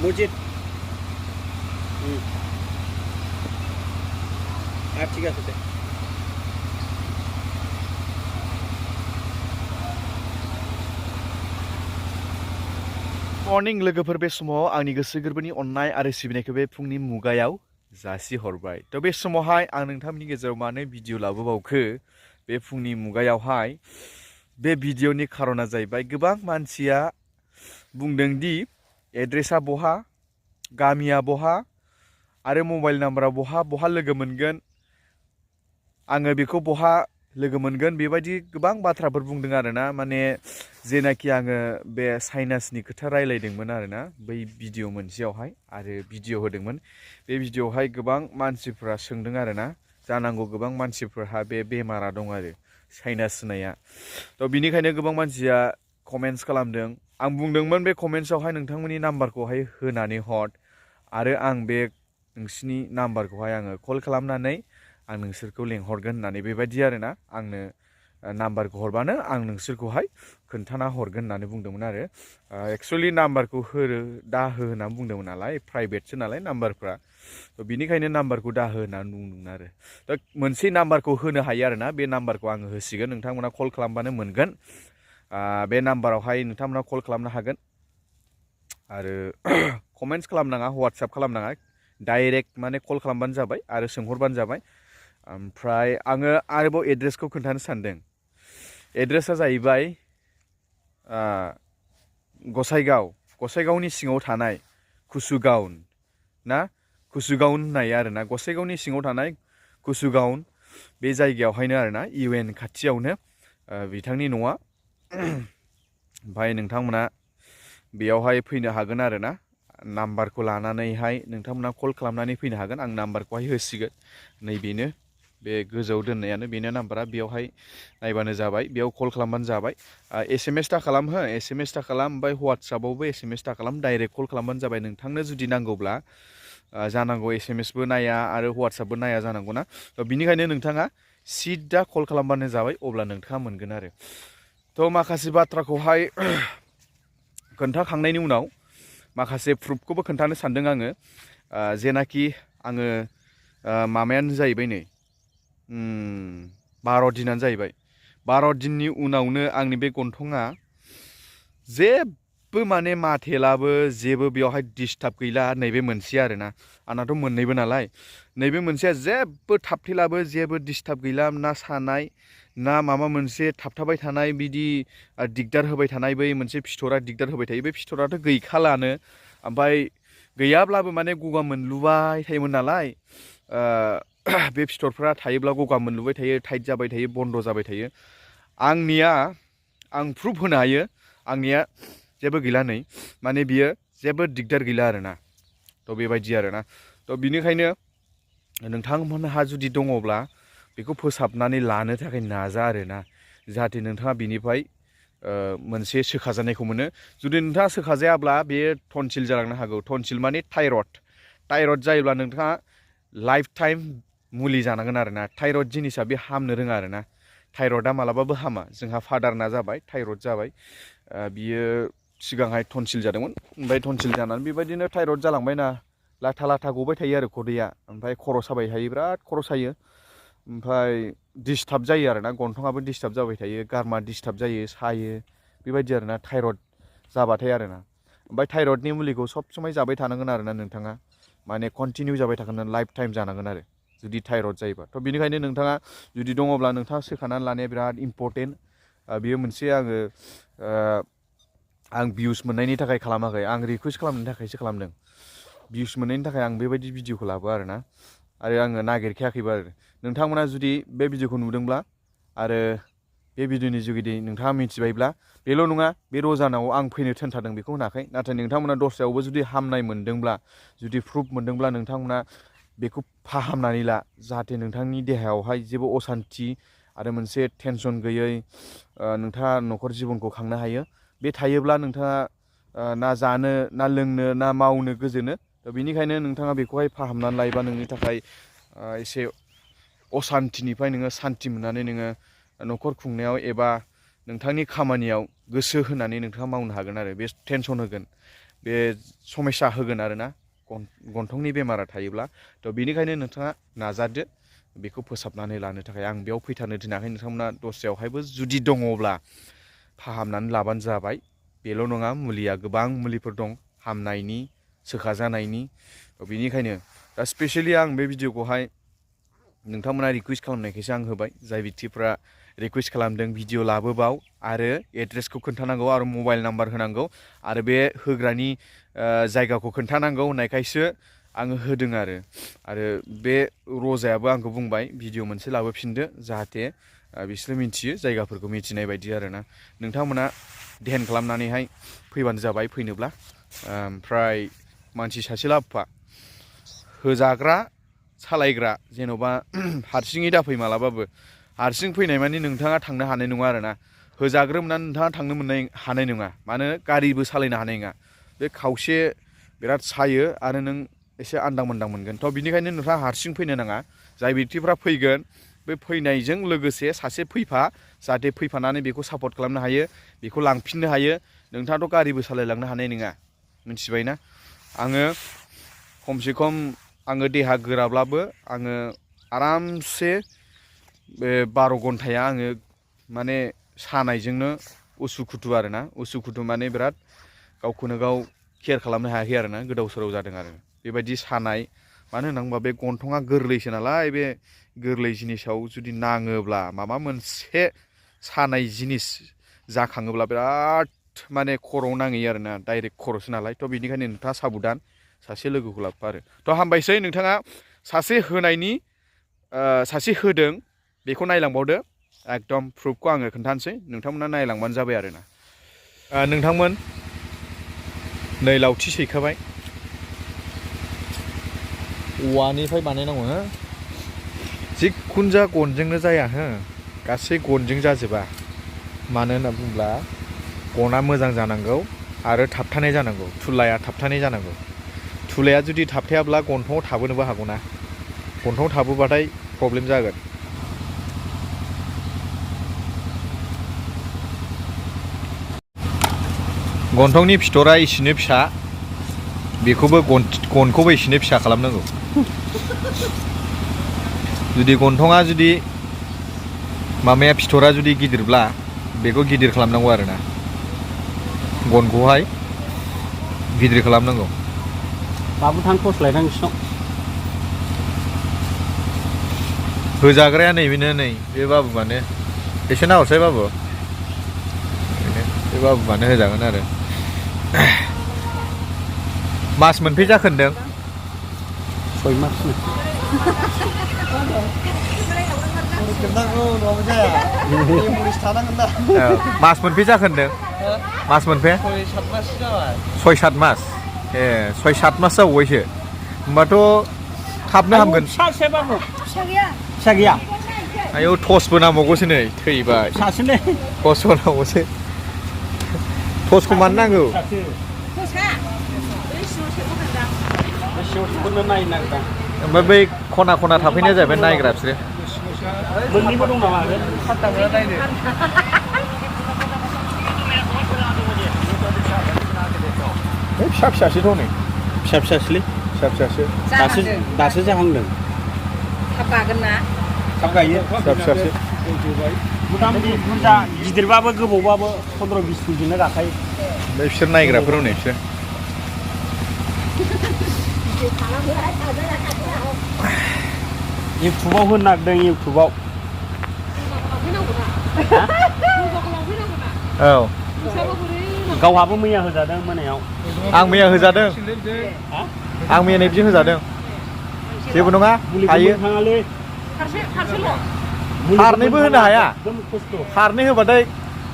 মসজিদ ঠিক আছে দে मर्निं लोगोफोर बे समाव आंनि गोसो गोरबोनि अननाय आरो सिबिनायखौ बे फुंनि मुगायाव जासिहरबाय थ' बे समावहाय आं नोंथांमोननि गेजेराव मानो भिडिअ लाबोबावखो बे फुंनि मुगायावहाय बे भिडिअनि खारना जाहैबाय गोबां मानसिया बुंदों दि एड्रेसा बहा गामिया बहा आरो मबाइल नाम्बारा बहा लोगो मोनगोन आङो बेखौ बहा लोगो मोनगोन बेबायदि गोबां बाथ्राफोर बुंदों आरोना माने जेनाखि आङो बे साइनासनि खोथा रायलायदोंमोन आरोना बै भिडिअ मोनसेयावहाय आरो भिडिअ होदोंमोन बे भिडिअआवहाय गोबां मानसिफ्रा सोंदों आरोना जानांगौ गोबां मानसिफोरहा बे बेमारा दं आरो साइनास होननाया थ' बिनिखायनो गोबां मानसिया कमेन्ट्स खालामदों आं बुंदोंमोन बे कमेन्ट्सआवहाय नोंथांमोननि नाम्बारखौहाय होनानै हर आरो आं बे नोंसिनि नाम्बारखौहाय आङो कल खालामनानै आं नोंसोरखौ लेंहरगोन होननानै बेबायदि आरोना आंनो नाम्बारखौ हरबानो आं नोंसोरखौहाय खोन्थाना हरगोन होननानै बुंदोंमोन आरो एक्सुवेलि नाम्बारखौ दाहो होननानै बुंदोंमोन नालाय प्राइभेटसो नालाय नाम्बारफ्रा थ' बिनिखायनो नाम्बारखौ दाहो होननानै बुंदोंमोन आरो दा मोनसे नाम्बारखौ होनो हायो आरोना बे नाम्बारखौ आङो होसिगोन नोंथांमोना कल खालामबानो मोनगोन बे नाम्बारावहाय नोंथांमोना कल खालामनो हागोन आरो कमेन्ट्स खालामनाङा वाट्सएप खालामनाङा डाइरेक्ट माने कल खालामबानो जाबाय आरो सोंहरबानो जाबाय ओमफ्राय आङो आरोबाव एड्रेसखौ खोन्थानो सानदों एड्रेसा जाहैबाय गसाइगावनि सिङाव थानाय कुसुगावन ना कुसुगावन होननाय आरोना गसाइगावनि सिङाव थानाय कुसुगावन बे जायगायावहायनो आरोना UN खाथियावनो बिथांनि न'आ ओमफ्राय नोंथांमोना बेयावहाय फैनो हागोन आरोना नाम्बारखौ लानानैहाय नोंथांमोना कल खालामनानै फैनो हागोन आं नाम्बारखौहाय होसिगोन नैबेनो बे गोजौआव दोननायानो बेनो नाम्बारा बेयावहाय नायबानो जाबाय बेयाव कल खालामबानो जाबाय SMS दा खालाम हो SMS दा खालाम ओमफ्राय वाट्सएपआवबो SMS दा खालाम डाइरेक्ट कल खालामबानो जाबाय नोंथांनो जुदि नांगौब्ला जानांगौ SMSबो नाया आरो वाट्सएपबो नाया जानांगौ ना बिनिखायनो नोंथाङा सिदा कल खालामबानो जाबाय अब्ला नोंथाङा मोनगोन आरो थ' माखासे बाथ्राखौहाय खोन्थाखांनायनि उनाव माखासे प्रुफखौबो खोन्थानो सानदों आङो जेनाखि आङो माबायानो जाहैबाय नै 12 दिनानो जाहैबाय 12 दिननि उनावनो आंनि बे गन्थङा जेबो माने माथेलाबो जेबो बेयावहाय डिस्टार्ब गैला नैबे मोनसे आरोना आंनाथ' मोननैबो नालाय नैबे मोनसेया जेबो थाबथेलाबो जेबो डिस्टार्ब गैला ना सानाय ना माबा मोनसे थाबथाबाय थानाय बिदि दिगदार होबाय थानाय बै मोनसे फिथरा दिगदार होबाय थायो बे फिथराथ' गैखालानो ओमफ्राय गैयाब्लाबो माने गगा मोनलुबाय थायोमोन नालाय बे फिथरफ्रा थायोब्ला गगा मोनलुबाय थायो टाइट जाबाय थायो बन्द जाबाय थायो आंनिया आं प्रुफ होनो हायो आंनिया जेबो गैला नै माने बियो जेबो दिगदार गैला आरोना थ' बेबायदि आरोना थ' बिनिखायनो नोंथांमोनहा जुदि दङब्ला बेखौ फोसाबनानै लानो थाखाय नाजा आरोना जाहाथे नोंथाङा बिनिफ्राय मोनसे सोखाजानायखौ मोनो जुदि नोंथाङा सोखाजायाब्ला बे टनसिल जालांनो हागौ टनसिल माने थायरड जायोब्ला नोंथाङा लाइफ टाइम मुलि जानांगोन आरोना थायरड जिनिसा बे हामनो रोङा आरोना थायरडा मालाबाबो हामा जोंहा फादारना जाबाय थायरड जाबाय बियो सिगांहाय टनसिल जादोंमोन ओमफ्राय टनसिल जानानै बेबायदिनो थायरड जालांबायना लाथा गबाय थायो आरो खदैया ओमफ्राय खर' साबाय थायो बिराद खर' सायो ओमफ्राय डिस्टार्ब जायो आरोना गन्थङाबो डिस्टार्ब जाबाय थायो गारमा डिस्टार्ब जायो सायो बेबायदि आरोना थायरड जाबाथाय आरोना ओमफ्राय थायरडनि मुलिखौ सब समाय जाबाय थानांगोन आरोना नोंथाङा माने कन्टिनिउ जाबाय थागोन लाइफ टाइम जानांगोन आरो जुदि थायरड जायोबा थ' बिनिखायनो नोंथाङा जुदि दङब्ला नोंथाङा सोखानानै लानाया बिराद इम्परटेन्ट बेयो मोनसे आं भिउस मोननायनि थाखाय खालामाखै आं रिकुवेस्ट खालामनायनि थाखायसो खालामदों भिउस मोननायनि थाखाय आं बेबायदि भिडिअखौ लाबो आरोना आरो आङो नागिरखायाखैबो आरो नोंथांमोना जुदि बे भिडिअखौ नुदोंब्ला आरो बे भिडिअनि जुगिदि नोंथाङा मिथिबायब्ला बेल' नङा बे रजानाव आं फैनो थोनथारदों बेखौ होनाखै नाथाय नोंथांमोना दस्रायावबो जुदि हामनाय मोन्दोंब्ला जुदि प्रुफ मोन्दोंब्ला नोंथांमोना बेखौ फाहामनानै ला जाहाथे नोंथांनि देहायावहाय जेबो असान्थि आरो मोनसे टेनसन गैयै नोंथाङा न'खर जिबनखौ खांनो हायो बे थायोब्ला नोंथाङा ना जानो ना लोंनो ना मावनो गोजोनो बेनिखायनो नोंथाङा बेखौहाय फाहामनानै लायोबा नोंनि थाखाय एसे असान्थिनिफ्राय नोङो सान्थि मोननानै नोङो न'खर खुंनायाव एबा नोंथांनि खामानियाव गोसो होनानै नोंथाङा मावनो हागोन आरो बे टेनसन होगोन बे समस्या होगोन आरोना गन्थंनि बेमारा थायोब्ला थ' बेनिखायनो नोंथाङा नाजादो बेखौ फोसाबनानै लानो थाखाय आं बेयाव फैथारनो थिनाखै नोंथांमोना दस्रायावहायबो जुदि दङब्ला फाहामनानै लाबानो जाबाय बेल' नङा मुलिया गोबां मुलिफोर दं हामनायनि सोखाजानायनि बेनिखायनो दा स्पेसियेलि आं बे भिडिअखौहाय नोंथांमोना रिकुवेस्ट खालामनायखायसो आं होबाय जाय व्यक्तिफ्रा रिकुवेस्ट खालामदों भिडिअ लाबोबाव आरो एड्रेसखौ खोन्थानांगौ आरो मबाइल नाम्बार होनांगौ आरो बे होग्रानि जायगाखौ खोन्थानांगौ होननायखायसो आङो होदों आरो बे रजायाबो आंखौ बुंबाय भिडिअ मोनसे लाबोफिनदो जाहाथे बिसोरो मिथियो जायगाफोरखौ मिथिनाय बायदि आरोना नोंथांमोना ध्यान खालामनानैहाय फैबानो जाबाय फैनोब्ला ओमफ्राय मानसि सासे लाबोफा होजाग्रा सालायग्रा जेन'बा हारसिङै दाफै मालाबाबो हारसिं फैनाय मानि नोंथाङा थांनो हानाय नङा आरोना होजाग्रोमनानै नोंथाङा थांनो हानाय नङा मानो गारिबो सालायनो हानाय नङा बे खावसे बिराद सायो आरो नों एसे आन्दां मोन्दां मोनगोन थ' बिनिखायनो नोंथाङा हारसिं फैनो नाङा जाय व्यक्तिफ्रा फैगोन बे फैनायजों लोगोसे सासे फैफा जाहाथे फैफानानै बेखौ सापर्ट खालामनो हायो बेखौ लांफिननो हायो नोंथाङाथ' गारिबो सालायलांनो हानाय नङा मिथिबाय ना आङो खमसे खम आङो देहा गोराब्लाबो आङो आरामसे बे 12 घन्टाया आङो माने सानायजोंनो उसुखुथु आरोना उसुखुथु माने बिराद गावखौनो गाव केयार खालामनो हायाखै आरोना गोदाव सोराव जादों आरो बेबायदि सानाय मानो होनना बुङोबा बे गन्थङा गोरलैसो नालाय बे गोरलै जिनिसाव जुदि नाङोब्ला माबा मोनसे सानाय जिनिस जाखाङोब्ला बिराद माने खर'आव नाङैयो आरोना डाइरेक्ट खर'सो नालाय थ' बेनिखायनो नोंथाङा साबधान सासे लोगोखौ लाबोफा आरो थ' हामबायसै नोंथाङा सासे होनायनि सासे होदों बेखौ नायलांबावदो एकदम प्रुफखौ आङो खोन्थानोसै नोंथांमोना नायलांबानो जाबाय आरोना नोंथांमोन नै लावथि सैखाबाय औवानिफ्राय बानायनांगौ हो जिखुनु जा गनजोंनो जाया हो गासै गनजों जाजोबा मानो होनना बुङोब्ला गना मोजां जानांगौ आरो थाबथानाय जानांगौ थुलाया थाबथानाय जानांगौ थुलाया जुदि थाबथायाब्ला गन्थङाव थाबोनोबो हागौ ना गन्थङाव थाबोबाथाय प्रब्लेम जागोन गन्थंनि फिथरा इसेनो फिसा बेखौबो गनखौबो इसेनो फिसा खालामनांगौ जुदि गन्थङा जुदि मामाया फिथरा जुदि गिदिरब्ला बेखौ गिदिर खालामनांगौ आरोना गनखौहाय गिदिर खालामनांगौ बाबु थां टर्च लाइट नोंसिनाव होजाग्राया नैबेनो नै बे बाबुआनो एसे नाहरसाय बाबु बे बाबुआनो होजागोन आरो मास मोनफै जाखोन्दों 6 मास मास मोनफै जाखोन्दों मास मोनफै 6-7 मास ए 6-7 मास जाबावबायसो होमबाथ' थाबनो हामगोन फिसा गैया आयौ टर्चबो नांबावगौसो नै थैबाय सासेलै टर्चबो नांबावगौसो टर्चखौ मानो नांगौ ओमफ्राय बै खना खना थाफैनाया जाहैबाय नायग्रा बिसोरो मोननैबो दं नामा फिसा फिसासोथ' नै फिसा फिसासोलै फिसा फिसासो दासो जाहांदों थाब गागोन ना थाब गायो फिसा फिसासो मथा मथि बुरजा गिदिरबाबो गोबावबाबो 15-20 केजिनो गाखायो ओमफ्राय बिसोर नायग्राफोर हनै बिसोर इउटुबाव होनो नागिरदों इउटुबाव औ गावहाबो मैया होजादों मोनायाव आं मैया होजादों आं मैया नै बिदि होजादों जेबो नङा हायो खारनैबो होनो हाया खारनै होबाथाय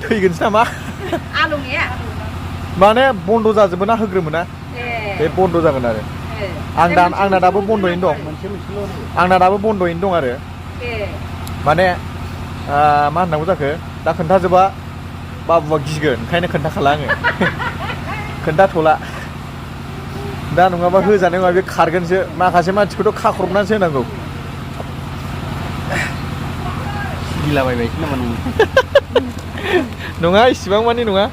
थैगोनसो नामा माने बन्द' जाजोबो ना होग्रोमोना बे बन्द' जागोन आरो आंना दाबो बन्द'यैनो दं आंना दाबो बन्द'यैनो दं आरो माने मा होननांगौ जाखो दा खोन्थाजोबा बाबुआ गिगोन ओंखायनो खोन्थाखाला आङो खोन्थाथ'ला दा नङाबा होजानाय नङा बे खारगोनसो माखासे मानसिखौथ' खाख्रबनानैसो होनांगौ गिलाबायबाय नामा नङा इसिबां मानि नङा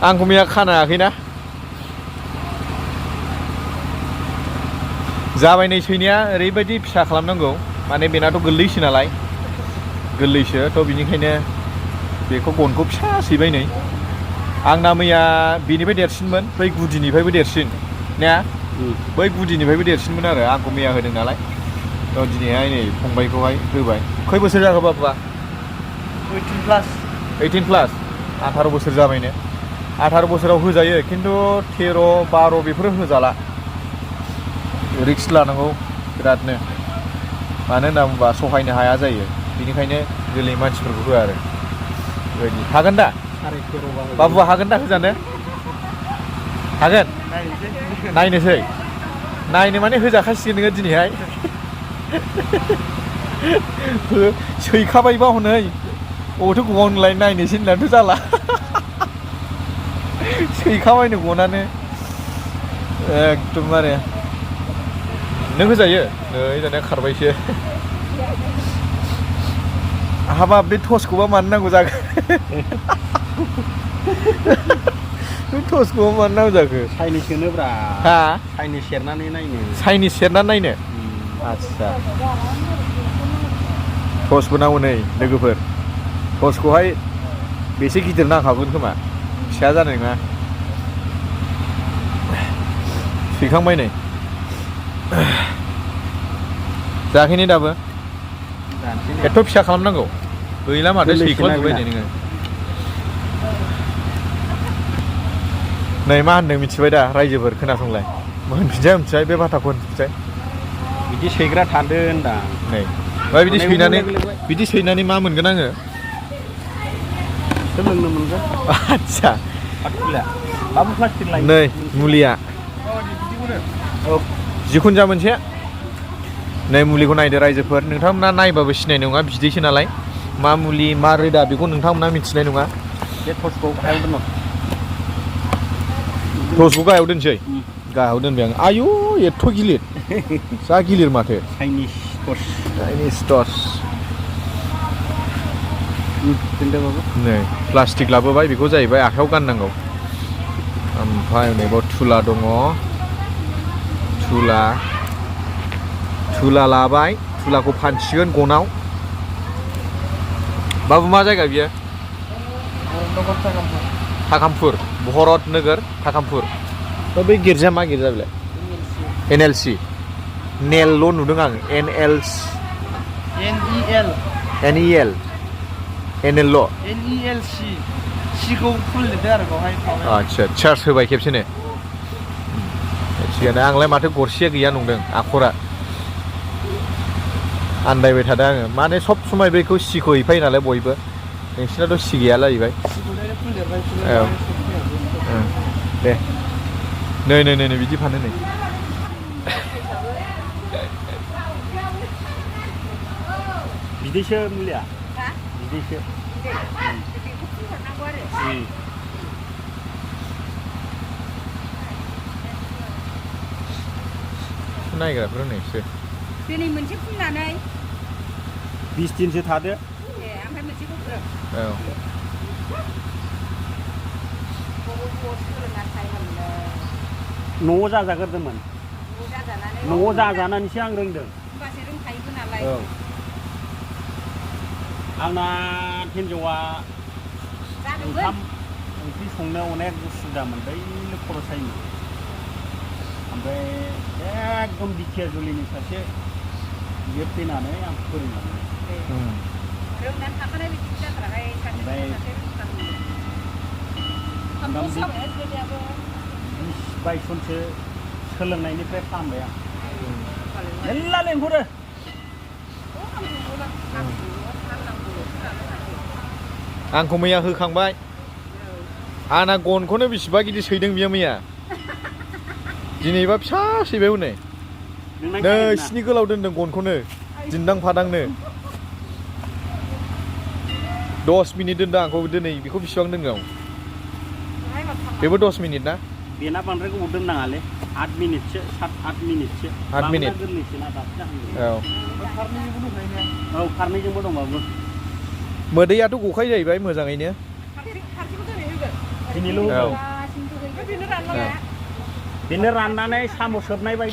आंखौ मैया खानो हायाखैना जाबाय नै सैनाया ओरैबायदि फिसा खालामनांगौ माने बेनाथ' गोरलैसो नालाय गोरलैसो थ' बिनिखायनो बेखौ गनखौ फिसा सैबाय नै आंना मैया बेनिफ्राय देरसिनमोन बै गुदिनिफ्रायबो देरसिन ना बै गुदिनिफ्रायबो देरसिनमोन आरो आंखौ मैया होदों नालाय थ' दिनैहाय नै फंबायखौहाय होबाय खै बोसोर जाखो बाबुआ 18 प्लास 18 बोसोर जाबायनो 18 बोसोराव होजायो खिन्थु 13, 12 बेफोरो होजाला रिक्स लानांगौ बिरादनो मानो होनना बुंबा सहायनो हाया जायो बेनिखायनो गोरलै मानसिफोरखौ होआ आरो बेबायदि हागोन दा बाबुआ हागोन दा होजानो हागोन नायनोसै नायनो माने होजाखासिगोन नोङो दिनैहाय सैखाबायबा हनै अबावथो गवा नोंलाय नायनोसै होननानैथ' जाला सैखाबायनो गनानो एकदमबारे नों होजायो नै दानिया खारबायसो हाबाब बे टर्चखौबा मानो नांगौ जाखो बे टर्चखौबा मानो नांगौ जाखो चाइनिस होनोब्रा हा चाइनिस सेरनानै नायनो चाइनिस सेरनानै नायनो आदसा टर्चबो नांगौ नै लोगोफोर टर्चखौहाय बेसे गिदिर नांखागोन खोमा फिसा जानाय नङा सैखांबाय नै जाखैनि दाबो एथ' फिसा खालामनांगौ गैला माथो सैख्लाबजोब्बाय नै नोङो नै मा होनदों मिथिबाय दा रायजोफोर खोनासंलाय मिथिबाय बे बाथ्राखौ मिथिबाय बिदि सैग्रा थादो होनदां नै ओमफ्राय बिदि सैनानै मा मोनगोन आङो सोलोंनो मोनगोन आदसा बाबु प्लास्टिक लायो नै मुलिया जिखुनु जा मोनसे नै मुलिखौ नायदो रायजोफोर नोंथांमोना नायबाबो सिनाय नङा बिदैसो नालाय मा मुलि मा रोदा बेखौ नोंथांमोना मिथिनाय नङा बे टर्चखौ गाहायाव दोन टर्चखौ गाहायाव दोनसै गाहायाव दोनबाय आं आयु एथ' गिलिर जा गिलिर माथो चाइनिस टर्च नै प्लास्टिक लाबोबाय बेखौ जाहैबाय आखायाव गाननांगौ ओमफ्राय नैबाव थुला दङ थुला लाबाय थुलाखौ फानसिगोन गनाव बाबु मा जायगा बियो थाकामपुर भरत नोगोर थाकामपुर बै गिर्जाया मा गिर्जा बेलाय NLC नेलल' नुदों आं NEL सिखौ फुल लिरदों आरो बेवहाय आदसा चार्ज होबाय खेबसेनो थिगानो आंलाय माथो गरसेया गैया नंदों आखरा आन्दायबाय थादों आङो माने सब समाय बेखौ सिखौ हैफायो नालाय बयबो नोंसिनाथ' सि गैया जाहैबाय औ दे नै बिदि फानो नै बिदैसो मुलिया बिदैसो नायग्राफोर नैसो दिनै मोनसे फुननानै 20 दिनसो थादो ओमफ्राय मोनसेखौ औ न'आव जाजाग्रोदोंमोन न'आव जाजानानैसो आं रोंदों होमबासो रोंखायोबो नालाय औ आंना हिन्जावा ओंखाम ओंख्रि संनो अनेक उसुबिदा मोनबाय खर' सायोमोन ओमफ्राय एकदम बिटिया जुलिनि सासे बियो फैनानै आं फोरोंलांबाय रोंनानै थाखानाय बिदि जाथाराहाय सासे 20-22 सनसो सोलोंनायनिफ्राय फाहामबाय आं मेल्ला लेंहरो आंखौ मैया होखांबाय आंना गनखौनो बेसेबा गिदिर सैदों बियो मैया दिनैबा फिसा सैबाय हनै नोंसिनि गोलाव दोनदों गनखौनो दिन्दां फादांनो 10 मिनिट दोनदों आंखौ दिनै बेखौ बेसेबां दोनगौ बेबो 10 मिनिट ना बेना बांद्राय गोबाव दोननाङालै 8 मिनिटसो 7-8 मिनिटसो 8 मिनिट गोरलैसोना दासो औ फारनैजोंबो दंबाबो मोदैयाथ' गखाय जाहैबाय मोजाङैनो दिनैल' बेनो राननानै साम' सोबनाय बायदि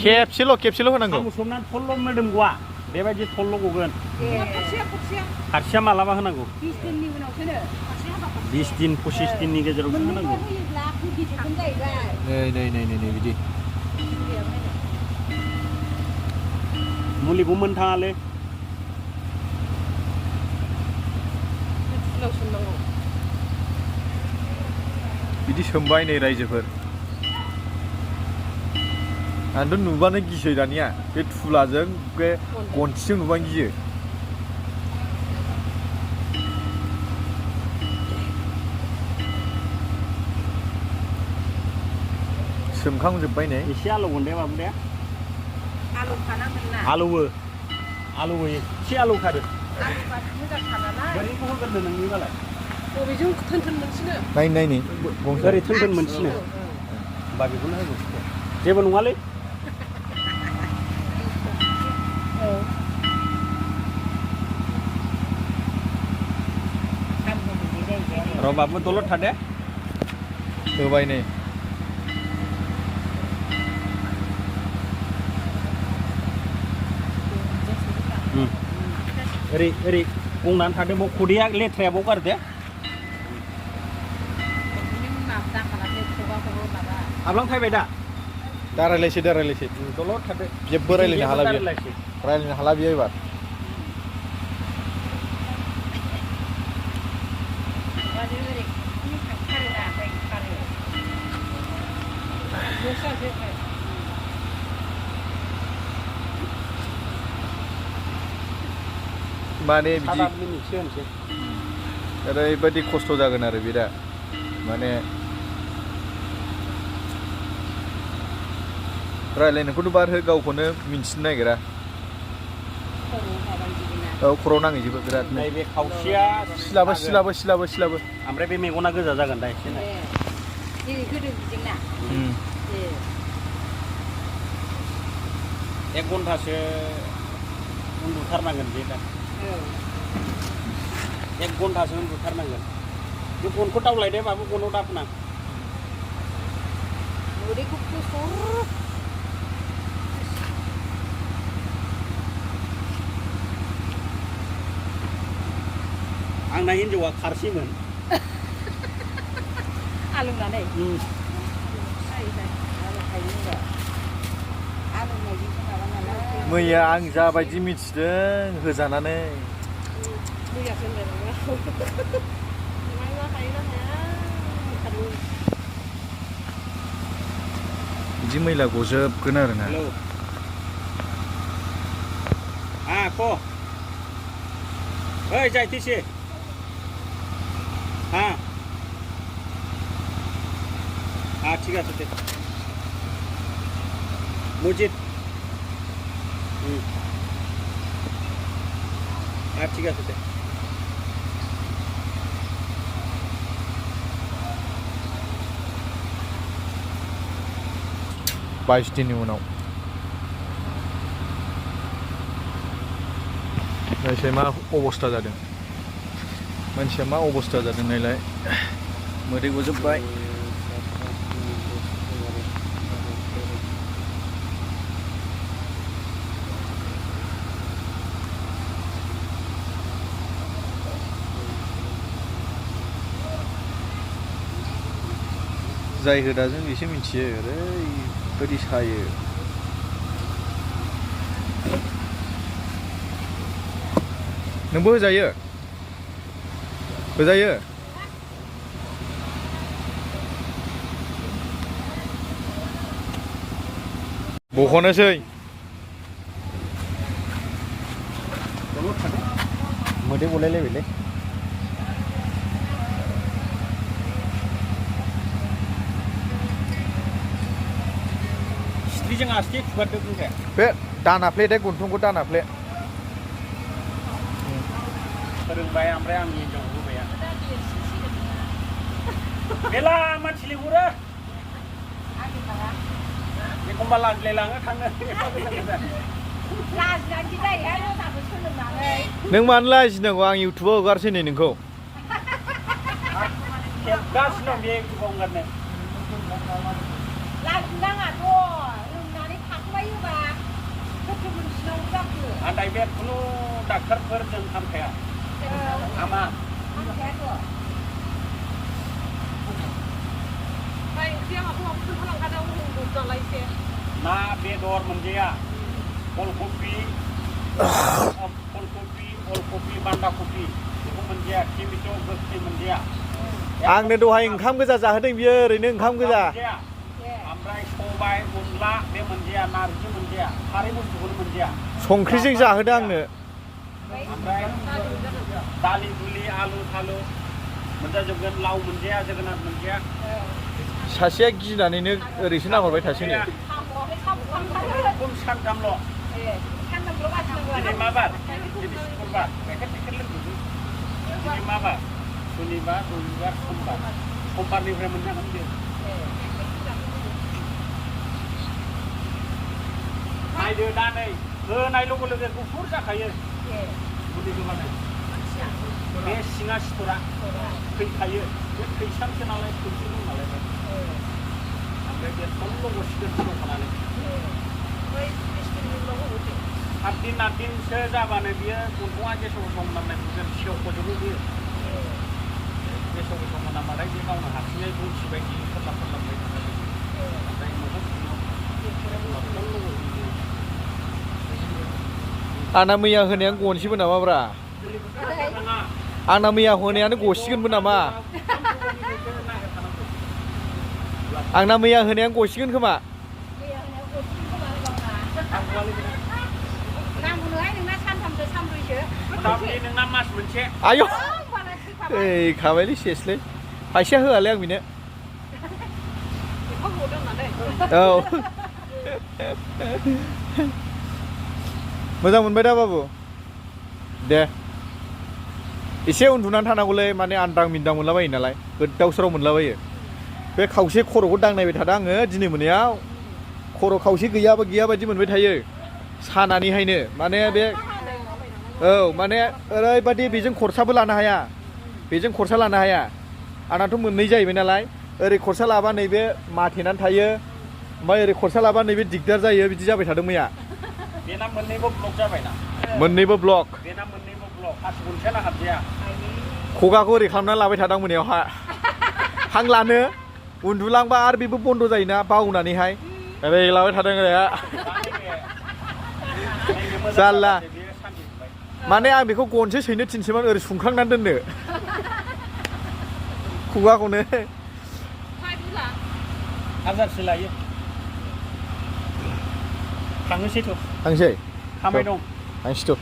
खेबसेल' होनांगौ साम' सोबनानै थल्ल' मोदोम गवा बेबायदि थल्ल' गगोन खरसेया खारसेया मालाबा होनांगौ 20 दिननि उनावसोनो 20 दिन 25 दिननि गेजेरावसो होनांगौ होयोब्ला गुदि थागोन जाहैबाय नै बिदि मुलिखौ मोननो थाङालै बिदि सोमबाय नै रायजोफोर आंथ' नुबानो गिसै दानिया बे थुलाजों बे गनथिजों नुबानो गियो सोमखांजोब्बाय नै एसे आलौगोन दे बाबु दे आलु खानांगोन ना आलौवो एसे आलौखारो आलुबा मोजां खानालाय बोरैखौ होगोरनो नोंनिबालाय बबेजों थोन मोनसिनो नायनि ओरै थोन मोनसिनो होमबा बेखौनो होगोन जेबो नङालै र' बाबु दलद थादे होबाय नै ओरै गंनानै थादो बाव खुदैया लेथ्राया बाव गारदे आब्लां फैबाय दा रायलायसै दलद थादो जेबो रायलायनो हाला बियो एबार माने बिदि ओरैबायदि खस्थ' जागोन आरो बिराद माने रायलायनायखौथ' बारहो गावखौनो मिन्थिनो नागिरा औ खर'आव नांहैजोबो बिराद नैबे खावसेया सिलाबो ओमफ्राय बे मेगना गोजा जागोन दा एसे गोदो बिजोंना 1 घन्टासो उन्दुथारनांगोन बे दा 1 घन्टासो उन्दुथारनांगोन बे गनखौ दावलायदे बाबु गनाव दाफना मोदैखौ फसर आंना हिन्जावा खारसैमोन आलौनानै मैया आं जाबायदि मिथिदों होजानानै बिदि मैला गजोबगोन आरोना ओइ जायथैसे ঠিক আছে দে মজিদ ঠিক আছে দে 22 दिननि उनाव नायसाय मा अबस्था जादों मानसिया मा अबस्था जादों नायलाय मोदै गजोबबाय जाय होदाजों एसे मिथियो ओरैबायदि सायो नोंबो होजायो बख'नोसै मोदै गलायलायबायलै सिथ्रिजों आसथे फुगारदो बुंखाया बे दानाफ्ले दे गन्थंखौ दानाफ्ले फोरोंबाय ओमफ्राय आंनि हिन्जावखौ होबाय मेला मानसि लिंहरो एखमबा लाजिलायलाङो थांनो नों मानो लाजिनांगौ आं इउटुबाव हगारसै नै नोंखौ खेबगासिनो दं बे इउटुबाव हगारनो लांदाङाथ' लोंनानै थाखुमायोबा गोथौ मोनसिनाव जाखो आन्दाय बे खुनु डाक्टारफोरजों हामखाया हामा हामखायाथ' ओमफ्राय ओंख्रिया माखौ खोन्थालांखादों नालाय एसे ना बेदर मोनजाया फुलकबि अलकबि बान्दा कबि बेखौ मोनजाया टमेट' गोखै मोनजाया आंनो दहाय ओंखाम गोजा जाहोदों बियो ओरैनो ओंखाम गोजा ओमफ्राय सबाय अनला बे मोनजाया नारजि मोनजाया खारै बुस्थुखौनो मोनजाया संख्रिजों जाहोदों आंनो ओमफ्राय दालि दुलि आलु थालु मोनजाजोबगोन लाव मोनजाया जोगोनार मोनजाया सासेया गिनानैनो ओरैसो नाहरबाय थासैनो खम सानथामल' दिनै मा बार दिनै शुक्रबार गाइखेर टेखेर लोंजोबो दिनै मा बार शनिबार रबिबार समबारनिफ्राय मोनजागोन बियो नायदो दा नै होनाय लोगो लोगो गुफुर जाखायो मुलि होबानो बे सिङा सिथरा थैखायो बे थैसामसो नालाय थैसो दं नालाय ओमफ्राय बे सल्ल' गसिगोन दंखानानै 7 दिन 8 दिनसो जाबानो बियो गन्थङा गेसाव गेसाव मोनामनाय मोनगोन सेवख'जोबो बियो गेसाव गेसाव मोनामबाथाय बे गावनो हारसिङै बुंसि बायदि फोरलाबबाय थानाय ओमफ्राय मोखां आंना मैया होनायानो गनोसैबो नामाब्रा आंना मैया होनायानो गसिगोनबो नामा आंना मैया होनायानो गसिगोन खोमा नांगौनोहाय नोंना सानथामसो सानब्रैसो नोंना मास मोनसे आयौ ओइ खाबायलै सेसलै फैसाया होआलै आं बेनो औ मोजां मोनबाय दा बाबु दे एसे उन्दुनानै थानांगौलै माने आन्दां मिन्दां मोनलाबायो नालाय गोदाव सोराव मोनलाबायो बे खावसे खर'खौ दांनायबाय थादों आङो दिनै मोनायाव खर' खावसे गैया बायदि मोनबाय थायो सानानैहायनो माने बे औ माने ओरैबायदि बेजों खरसाबो लानो हाया बेजों खरसा लानो हाया आंनाथ' मोननै जाहैबाय नालाय ओरै खरसा लाबा नैबे माथेनानै थायो ओमफ्राय ओरै खरसा लाबा नैबे दिगदार जायो बिदि जाबाय थादों मैया बेना मोननैबो ब्लक जाबायना मोननैबो ब्लक बेना मोननैबो ब्लक हासु गनसेयानो हाबजाया खगाखौ ओरै खालामनानै लाबाय थादों मोनायाव हां लानो उन्दुलांबा आरो बेबो बन्द' जायोना बावनानैहाय ओरै लाबाय थादों ओरै जारला माने आं बेखौ गनसे सैनो थिनसोमोन ओरै सुंख्रांनानै दोननो खुगाखौनो हाजारसो लायो थांनोसैथ' थांसै खामाय दं थांसैथ'